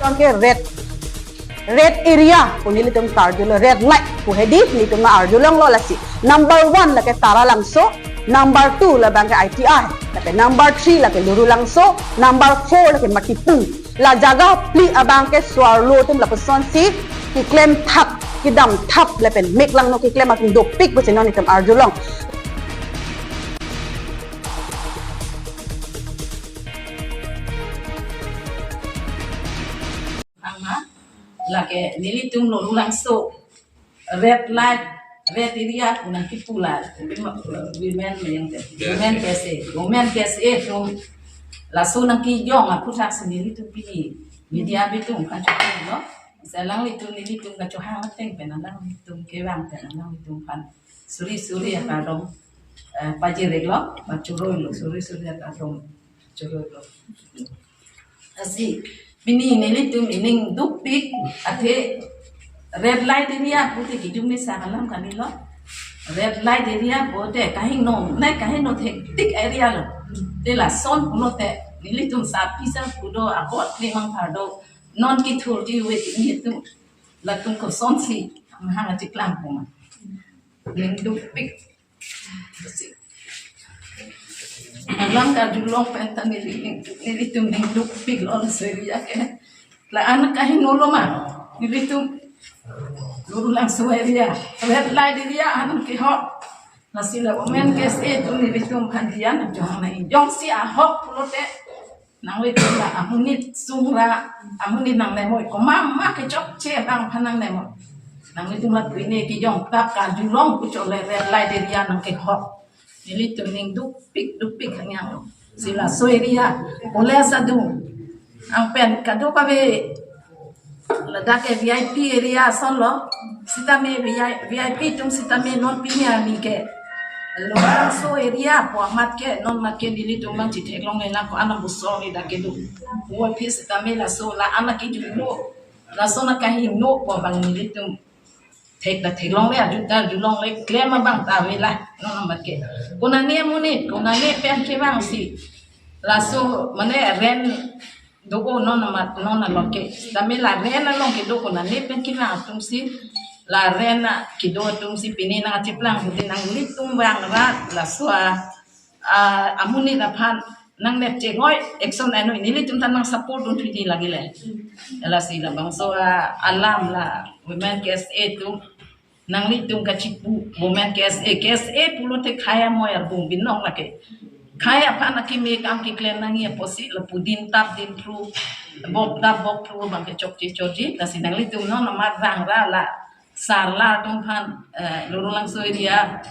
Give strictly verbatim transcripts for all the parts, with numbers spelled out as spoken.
Tangke red, red area pu nelitum karjulo, red light pu hedi nelitum nang-arjulonglo lasi. Number one lake Taralangso, number two labangke I T I, lapen number three lake Lurulangso, number four lake Matipung. La jaga phli abangke so-arlo atum lapusonsi keklem thap, kedam thap lapen mek langno keklem atum dopik pusi non itum arjulong. Ama, lake nelitum Lurulangso red light, red area pu nangkepu la, women, women yang, women K S A, women K S A atum laso nangkejong aphuthaksi nelitum pini media abitum kachoklo. Selanglitum nelitum kachohang ateng pen alanglitum kevang pen alanglitum aphan suri suri akardom, eh, pajirlo, pachuroilo, suri suri akardom churoilo. Lasi pini nelitum ining dukpik, athe red light area pute kijumni sang alam kanilo. Red light area pute kahingno, nai kahingno thektik area lo. Te lason pulote nelitum sapi sa pudo, abot limang phar do, non kithurji we nelitum, latum kosonsi mahang achiklang puma. Ining dukpik. Alam karjulong pen ta neli, nelitum ining dukpiklo, seri ya ke. La-an kahingno lo ma, nelitum Lurulangso area, red light area anam kehok. Lasi la women K S A atum nelitum aphan diya nangchohang nai. Jongsi ahok pulote nanglitum la amonit sung ra, amonit nangnemo, komat ma kechokche abang aphan nangnemo. Nanglitum la pine kejong ta karjulong pu chole, red light area nangkehok. Nelitum ining dukpik dukpik hanyang lo. Si laso area, college adung, angpen kadokave ladak ke V I P area asonlo. Sitame V I, V I P atum sitame non pini arni ke Lurulangso area pu amat ke non mat ke nelitum abang chitheklongle, la ko-an abusong ni dak kedo. Wo phi sitame laso la-an akejutlo, laso nang kahingno pu abang nelitum thek ta theklongle, ajut ta arjulongle, klem abang ta ave la non amat ke. Konane amonit, konane pen kevangsi laso mane rent do-o non amat, non along ke. Sitame la rent along kedo konane pen kevang atumsi, la rent a kedo atumsi pini nangchiplang hudi nanglitum vang ra laso a, a, amonit aphan nangnep chengoi action anoi nelitum ta nang support dun thuji lagi le. Lasi labangso a, alam la women K S A atum, nanglitum kachipu, women K S A, K S A pulote khei amoi arbung binong lake. Khei aphan akimi kam keklem nangji apotsi lapu din tap din phru, bok tap bok phru abang kechokche choji. Lasi nanglitum non amat vang ra la sar la atum aphan, eh, Lurulangso area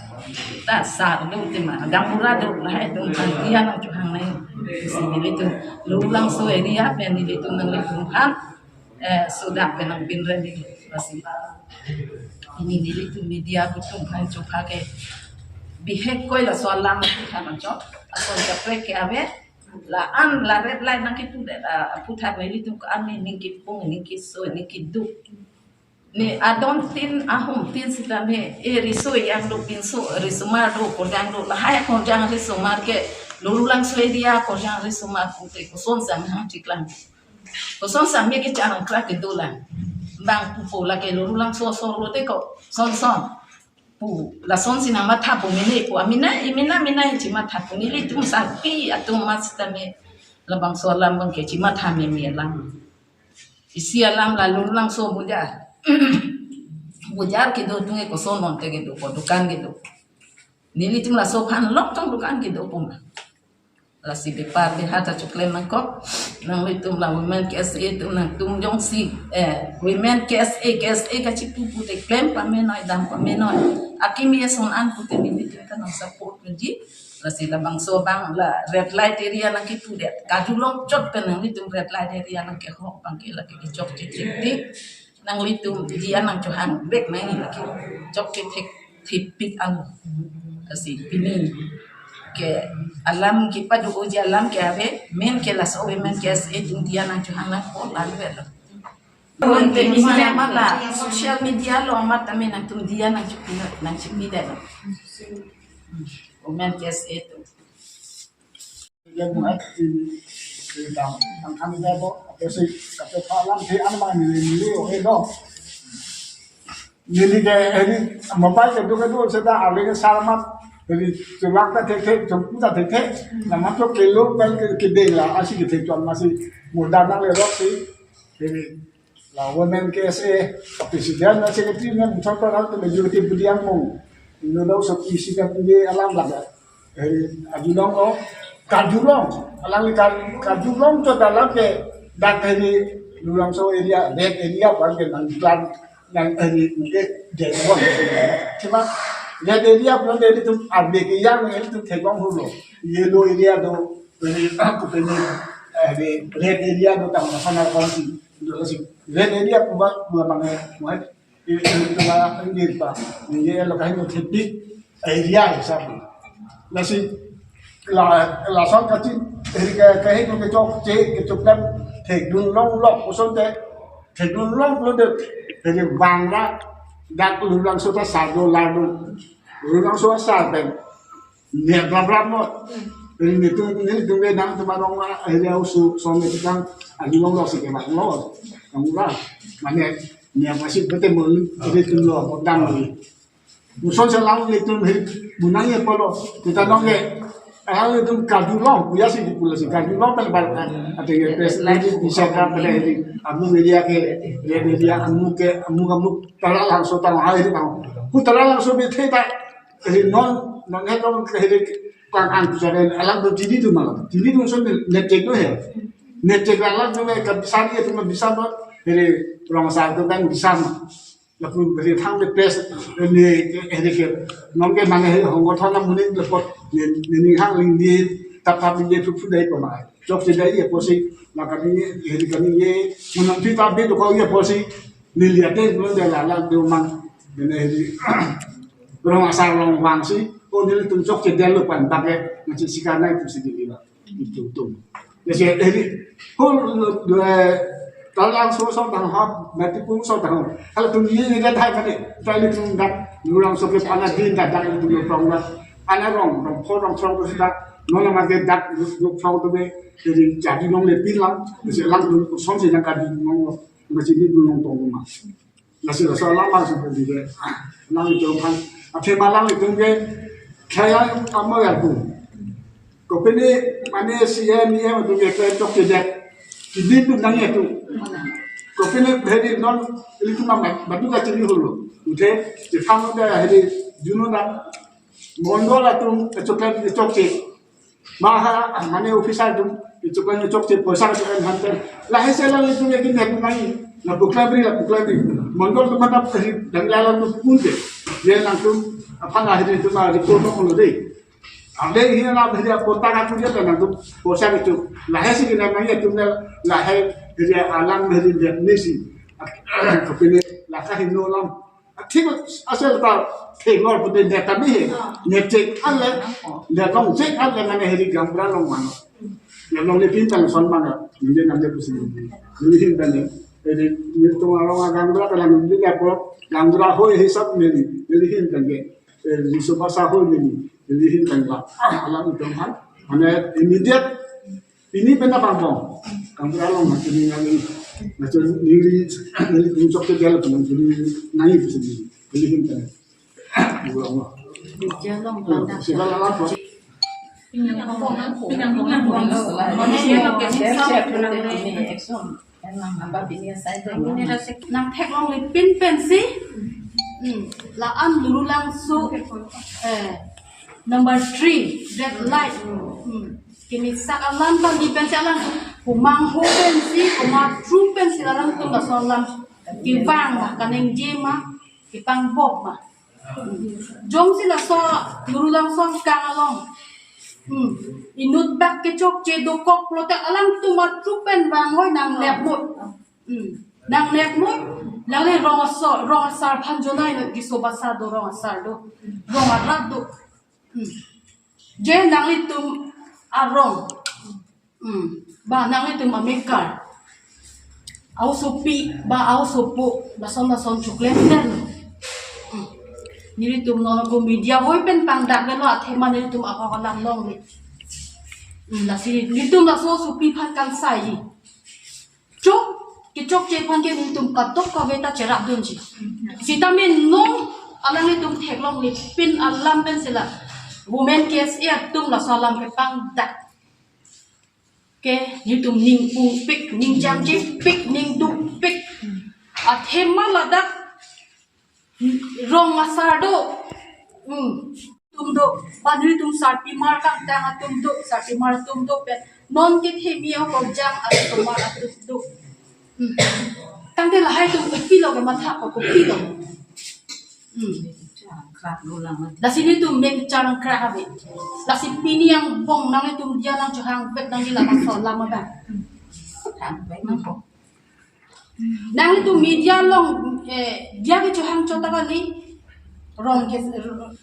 ta sar do tema, gaonbura do, lahai atum aphan diya nangchohang nai. Lasi nelitum Lurulangso area pen nelitum nanglitum aphan, eh, sodak pen nangpinre ni pasi. Pini nelitum media atum aphan chopha ke bihek koi laso alam aphuthak nangchok, ason kaprek ke ave, la-an la red light nangkepu det, ah, aphuthak nelitum ko-an ining kipung, ining keso, ining keduk. Ne adon tin ahum tin sitame, e riso yang do, pinso risomar do, korjang do, lahai korjang risomar ke Lurulangso area korjang risomar pute koson sang hang chiklang. Koson sang me kecharang krak kedo lang. Bang pupo lake Lurulangso so lote koson son pu, lasonsi nangmatha pu mene pu, amena, imena, mena chimatha pu, nelitum sapi atum amat sitame labangso alam abang ke chimatha meme alam. Isi alam la Lurulangso bojar. Bojar kedo atum ke koson non te kedo, ko dukan kedo. Nelitum laso aphan longtong dukan kedo puma. Lasi bepar beha ta choklem nangkok. Nanglitum la women K S A atum nangtum jongsi, eh, women K S A, K S A kachipu pute klem pamenoi, dam pamenoi. Akimi ason an pute nelitum ta nang support nangji. Lasi labangso abang la red light area nangkepu det. Kajulong chot pen nanglitum red light area nangkehok abang ke lake kechokche thektik. Nanglitum diya nangchohang bek nai lake chokche thek thepik ang. Lasi pini ke alam kepado-oji alam ke ave, men ke laso women K S A atum diya nangchohang nangpo lang vet lo. Konte isi amat la social media lo amat tame nangtum diya nangchepina, nangchepina lo. Women K S A atum. Tang tang kan dia bo, apa sih, kata Thailand sih, anu mang neli neli, oke dong. Neli ke, ini mobile ke dua dua sudah, alih ke sarmat, jadi tulang ta thek thek, jumpu ta thek thek, nama tu kilo bel ke kedeng la, asi ke thek tuan masih muda nang lerok sih, jadi la women K S A, president na secretary na, muchot ko hal tu executive beliang mong, ino dong so isi kan dia alam lagi. Heri, ajulong lo, kajulong. Alangli ka-, kajulong cho dalam ke, dak heri, Lulangso area, red area, apar ke nang plan, nang heri, mungkin, Jaipur. Cuma, red area, belum dari itu, arbe ke yang, itu thekong hulo. Yellow area do, heri, aku tanya, heri, red area do, tang sana kongsi. Itu sih, red area, kuba, kuba mana, muat. Itu ma, ini pa, ini lo kahin mo thepi, area hisap. Lasi, la, lason kachin, heri ke, kahin mo kechokche, kechokdam, thekdun longlok, kosonte, thekdun longlo de, heri vang ra, dak Lulangso ta sar do, lar do, Lulangso sar pen, ne bra bra mo. Heri netum, netum ke nangtum arong ma, heri ausu, som netum kang, agi longlok si ke bang lo, kang ura, mane, ne masih bete mo, heri tum lo, dam lagi. Muson selang netum heri, bunang ye polo, kita nong ke, alanglitum kajulong, kuya si di pula si, kajulong pen bar, ate ye pes lagi bisa kan pada heri, amu media ke, dia media, amu ke, amu, amu, Talangso tang hai heri tang, ku Talangso bi theta, heri non, non he tong ke heri kang ang tu sare alam tu T V tu malam. T V tu son ne cek tu he. Ne cek alam tu me ka bisa ni tu me bisa ba. Heri rong sa tu kan bisa ma. Lapu heri thang de pes ni heri ke. Non ke mane heri hong ko thon na muning lepot ni, ni, ni hang ling di tap tap ni tu pu dai ko mai. Chokche dai ye posi, maka ni heri kani ye, munang pi tap bi tu ko ye posi. Neli ate belum dia lalang dia mang. Ini heri rong asar long vang si. Oh, nelitum chokche dia lo pan bak ke, masih sikan nai tu si di lila. Itu tu. Jadi heri, hul dua Talangso so tang hap, mati pun so tang. Kalau tu ni ni dia thai kani, tali tum dak, Lulangso ke pana din dak dak tu lo prong dak. Ana rong, rong pho rong prong tu dak. Nona ma ke dak, rong prong tu be, jadi jadi nong le pin lang, jadi lang tu som si nang kadi nong, masih di dun nong tong ma. Lasi laso alam masih di de. Nang itu kan. Athema alanglitum ke, kaya amo ya tu. Kopine mane C M, E M atum ke kaya chokche det. Kidin tu nang ya tu. Kopine heri non ilitum amat, batu kacili hulu. Uthe, jepang udah heri juno na. Mondol atum, chokche, chokche. Maha, mane officer atum, chokche, chokche, poisa chokche, hantar. Lahai selang itu lagi nang nai. Na bukla beri, na bukla beri. Mondol tu mana heri, dan lalang tu punte. Dia nangtum, apa na heri tu na report tu kalau deh. Ada ini na heri kota aku dia kan nangtum, poisa itu. Lahai si kena nai itu na, lahai heri alam heri dia nisi. Kopine, lahai hino alam. Thik asel ta thik lor pute ne kami he. Ne cek ale, ne long cek ale mane heri gaonbura along mano. Ne longle pin tang son mano. Neli nang de pusi. Neli hin tang ne. Heri netum arong gaonbura kalang neli ya po. Gaonbura hoi hisap neli. Neli hin tang ke. Heri Riso Basa hoi neli. Neli hin tang la. Alam itu kan. Mane immediate Pini pen na pangpong. Gaonbura along ma pini nang ini. Macam neli, nelitum chokche dia lo pini nang ini pini. Neli hin tang. Gaonbura along. Dia along. Sila lala po. Nang theklongle pin pensi. Hmm. La-an Lulangso. Eh. Number three, red light. Hmm. Kimisak alam bang di pensi alam. Kumang ho pensi, kuma trum pensi alam tum laso alam. Kevang ma, kaningje ma, kepangbok ma. Hmm. Jongsi laso Lulangso kang along. Hmm. Inut bak kechokche dokok pulote alam tum atrup pen vang hoi nang lepmut. Hmm. Nang lepmut, nang le rong asar, rong asar phan jonai no Riso Basa do rong asar do. Rong arat do. Hmm. Je nanglitum arong. Hmm. Ba nanglitum amekar. Aosopi, ba aosopo, lason lason chokle ter. Hmm. Nelitum non ko media hoi pen pangdak lo athema nelitum ahok alam longle. Lasi nelitum laso sopi aphan kangsai. Chok, kechokche aphan ke nelitum kadokave ta cherapdunji. Sitame non alanglitum theklongle pin alam pen sila women K S A atum laso alam kepangdak ke nelitum ning pupik, ning jangje pik, ning dukpik. Athema ladak rong asar do. Hmm. Atum do. Ba nelitum sarpimar kangtang atum do. Sarpimar atum do pen. Non kethemi ako jang atum mar atum do. Hmm. Tangte lahai atum kopilo kematha ko kopilo. Hmm. Lasi nelitum mek charang kra habe. Lasi pini angbong nanglitum dia nangchohang bet nangji laso alam abang. Nanglitum media along, eh, dia kechohang chot ta kali. Rong ke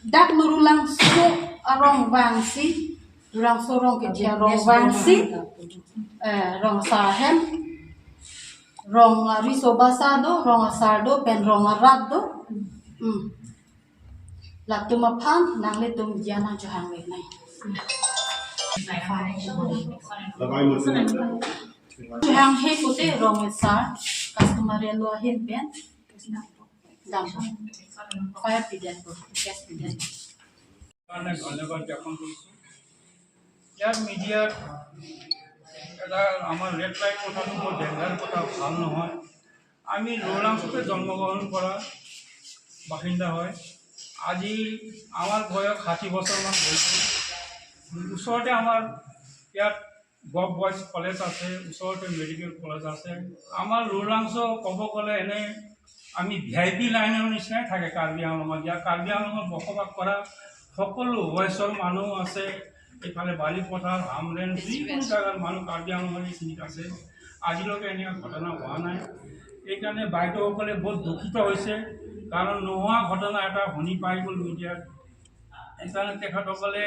dak Rulangso arong vangsi, Rulangso rong ke dia rong vangsi, eh, rong asar ahem, rong ariso basa do, rong asar do, pen rong arat do. Hmm. Latum aphan nanglitum dia nangchohang le nai. Chohang he kote rong asar customary law ahin pen dam. Fire piden ko, gas piden. কাৰণে ধন্যবাদ জ্ঞাপন কৰিছোঁ। ইয়াত মিডিয়াৰ এটা আমাৰ red light কথাটো বৰ ডেঞ্জাৰ কথা, ভাল নহয়। আমি লুলাংচতে জন্মগ্ৰহণ কৰা বাসিন্দা হয়। আজি আমাৰ বয়স ষাঠি বছৰমান হৈছে। ওচৰতে আমাৰ ইয়াত গভ বইজ কলেজ আছে, ওচৰতে মেডিকেল কলেজ আছে। আমাৰ লুলাংচ ক'ব গ'লে এনে আমি ভি আই পি লাইনৰ নিচিনাই থাকে কাৰ্বি আংলঙত। ইয়াত কাৰ্বি আংলঙত বসবাস কৰা সকলো বয়সৰ মানুহ আছে। এইফালে বালিপথাৰ, হামৰেণ, যিকোনো জাগাৰ মানুহ কাৰ্বি আংলঙৰ এইখিনিত আছে। আজিলৈকে এনেকুৱা ঘটনা হোৱা নাই। এইকাৰণে বাইদেউসকলে বহুত দুখিত হৈছে, কাৰণ নোহোৱা ঘটনা এটা শুনি পাই গ'ল মিডিয়াত। সেইকাৰণে তেখেতসকলে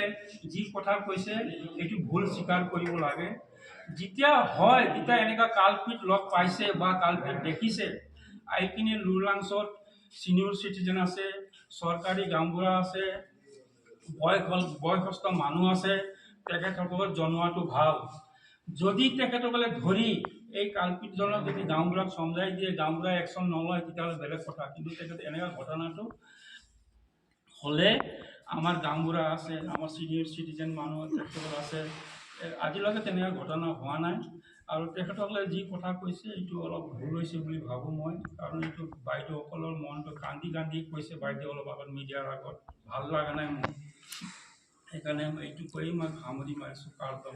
যি কথা কৈছে, এইটো ভুল স্বীকাৰ কৰিব লাগে। যেতিয়া হয়, যেতিয়া এনেকুৱা কালপিত লগ পাইছে বা কালপিত দেখিছে, আহি কিনে লুলাংচত ছিনিয়ৰ চিটিজেন আছে, চৰকাৰী গাঁওবুঢ়া আছে, বয়স-, বয়সস্থ মানুহ আছে, তেখেতসকলক জনোৱাটো ভাল। যদি তেখেতসকলে ধৰি এই কালপিতজনক যদি গাঁওবুঢ়াক চমজাই দিয়ে, গাঁওবুঢ়াই একশ্যন নলয়, তেতিয়াহ'লে বেলেগ কথা। কিন্তু তেখেতে এনেকুৱা ঘটনাটো হ'লে আমাৰ গাঁওবুঢ়া আছে, আমাৰ ছিনিয়ৰ চিটিজেন মানুহ তেখেতসকল আছে। এ, আজিলৈকে তেনেকুৱা ঘটনা হোৱা নাই। আৰু তেখেতসকলে যি কথা কৈছে, এইটো অলপ ভুল হৈছে বুলি ভাবোঁ মই, কাৰণ এইটো বাইদেউসকলৰ মনটো কান্দি কান্দি কৈছে। বাইদেউ অলপ আগত মিডিয়াৰ আগত ভাল লগা নাই মোৰ, সেইকাৰণে মই এইটো কৈয়ে মই সামৰি মাৰিছোঁ। কাৰ্যক্ৰম